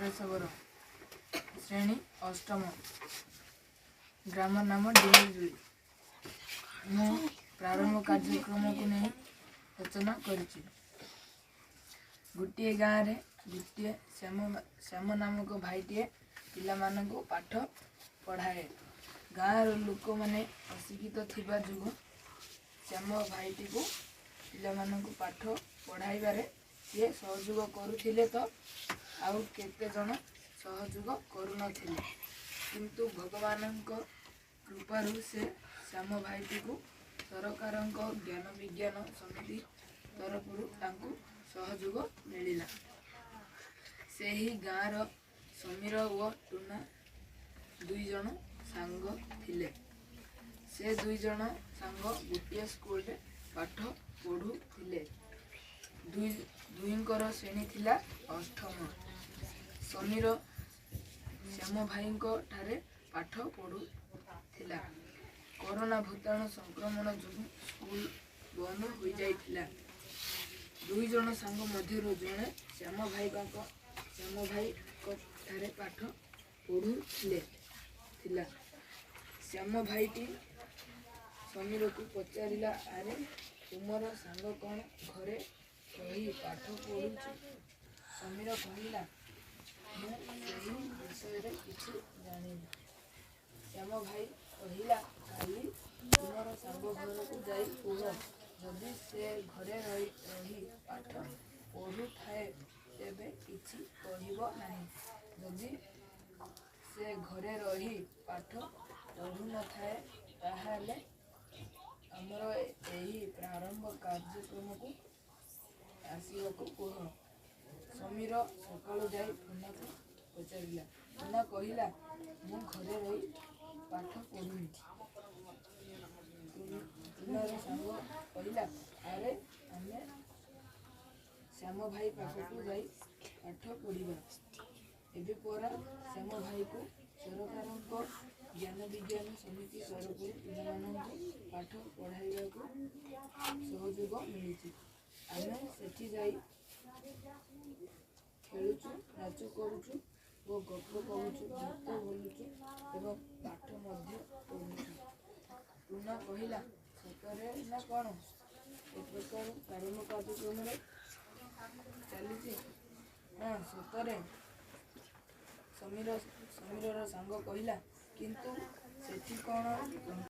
ସୁରେଶ ଶବର। ଶ୍ରେଣୀ ଅଷ୍ଟମ। ଗ୍ରାମ ନାମ ଡିମିଜୁଳି। ମୁଁ ପ୍ରାରମ୍ଭ କାର୍ଯ୍ୟକ୍ରମକୁ ନେଇ ରଚନା କରିଛି। ଗୋଟିଏ ଗାଁରେ ଗୋଟିଏ ଶ୍ୟାମ ନାମକ ଭାଇଟିଏ ପିଲାମାନଙ୍କୁ ପାଠ ପଢ଼ାଏ। ଗାଁର ଲୋକମାନେ ଅଶିକ୍ଷିତ ଥିବା ଯୋଗୁଁ ଶ୍ୟାମ ଭାଇଟିକୁ ପିଲାମାନଙ୍କୁ ପାଠ ପଢ଼ାଇବାରେ କିଏ ସହଯୋଗ କରୁଥିଲେ ତ ଆଉ କେତେଜଣ ସହଯୋଗ କରୁନଥିଲେ। କିନ୍ତୁ ଭଗବାନଙ୍କ କୃପାରୁ ସେ ଶ୍ୟାମ ଭାଇଟିକୁ ସରକାରଙ୍କ ଜ୍ଞାନ ବିଜ୍ଞାନ ସମିତି ତରଫରୁ ତାଙ୍କୁ ସହଯୋଗ ମିଳିଲା। ସେହି ଗାଁର ସମୀର ଓ ଟୁନା ଦୁଇଜଣ ସାଙ୍ଗ ଥିଲେ। ସେ ଦୁଇଜଣ ସାଙ୍ଗ ଗୋଟିଏ ସ୍କୁଲରେ ପାଠ ପଢ଼ୁଥିଲେ। ଦୁହିଁଙ୍କର ଶ୍ରେଣୀ ଥିଲା ଅଷ୍ଟମ। ସମୀର ଶ୍ୟାମ ଭାଇଙ୍କ ଠାରେ ପାଠ ପଢ଼ୁଥିଲା। କରୋନା ଭୂତାଣୁ ସଂକ୍ରମଣ ଯୋଗୁଁ ସ୍କୁଲ ବନ୍ଦ ହୋଇଯାଇଥିଲା। ଦୁଇଜଣ ସାଙ୍ଗ ମଧ୍ୟରୁ ଜଣେ ଶ୍ୟାମ ଭାଇଙ୍କ ଠାରେ ପାଠ ପଢ଼ୁଥିଲେ ଥିଲା। ଶ୍ୟାମ ଭାଇଟି ସମୀରକୁ ପଚାରିଲା, ଆରେ ତୁମର ସାଙ୍ଗ କ'ଣ ଘରେ ରହି ପାଠ ପଢ଼ୁଛି? ସମୀର କହିଲା, ମୁଁ ସେହି ବିଷୟରେ କିଛି ଜାଣିନି। ଶ୍ୟାମ ଭାଇ କହିଲା, କାଲି ତୁମର ସାଙ୍ଗ ଘରକୁ ଯାଇ କୁହ, ଯଦି ସେ ଘରେ ରହି ପାଠ ପଢ଼ୁଥାଏ ତେବେ କିଛି କହିବ ନାହିଁ। ଯଦି ସେ ଘରେ ରହି ପାଠ ପଢ଼ୁନଥାଏ ତାହେଲେ ଆମର ଏହି ପ୍ରାରମ୍ଭ କାର୍ଯ୍ୟକ୍ରମକୁ ଆସିବାକୁ କୁହ। ସମୀର ସକାଳୁ ଯାଇ ଟୁନାକୁ ପଚାରିଲା। ଟୁନା କହିଲା, ମୁଁ ଘରେ ରହି ପାଠ ପଢ଼ୁନି। ଟୁନାର ସାଙ୍ଗ କହିଲା, ଆରେ ଆମେ ଶ୍ୟାମ ଭାଇ ପାଖକୁ ଯାଇ ପାଠ ପଢ଼ିବା। ଏବେ ପରା ଶ୍ୟାମ ଭାଇକୁ ସରକାରଙ୍କ ଜ୍ଞାନ ବିଜ୍ଞାନ ସମିତି ତରଫରୁ ପିଲାମାନଙ୍କୁ ପାଠ ପଢ଼ାଇବାକୁ ସହଯୋଗ ମିଳିଛି। ଆମେ ସେଠି ଯାଇ ଖେଳୁଛୁ, ନାଚ କରୁଛୁ ଓ ଗପ କହୁଛୁ, ଗୀତ ବୋଲୁଛୁ ଏବଂ ପାଠ ମଧ୍ୟ ପଢ଼ୁଛୁ। ଟୁନା କହିଲା, ସତରେ ନା କ'ଣ? ଏ ପ୍ରକାର ପ୍ରାରମ୍ଭ କାର୍ଯ୍ୟକ୍ରମରେ ଚାଲିଛି? ହଁ, ସତରେ। ସମୀରର ସାଙ୍ଗ କହିଲା, କିନ୍ତୁ ସେଠି କ'ଣ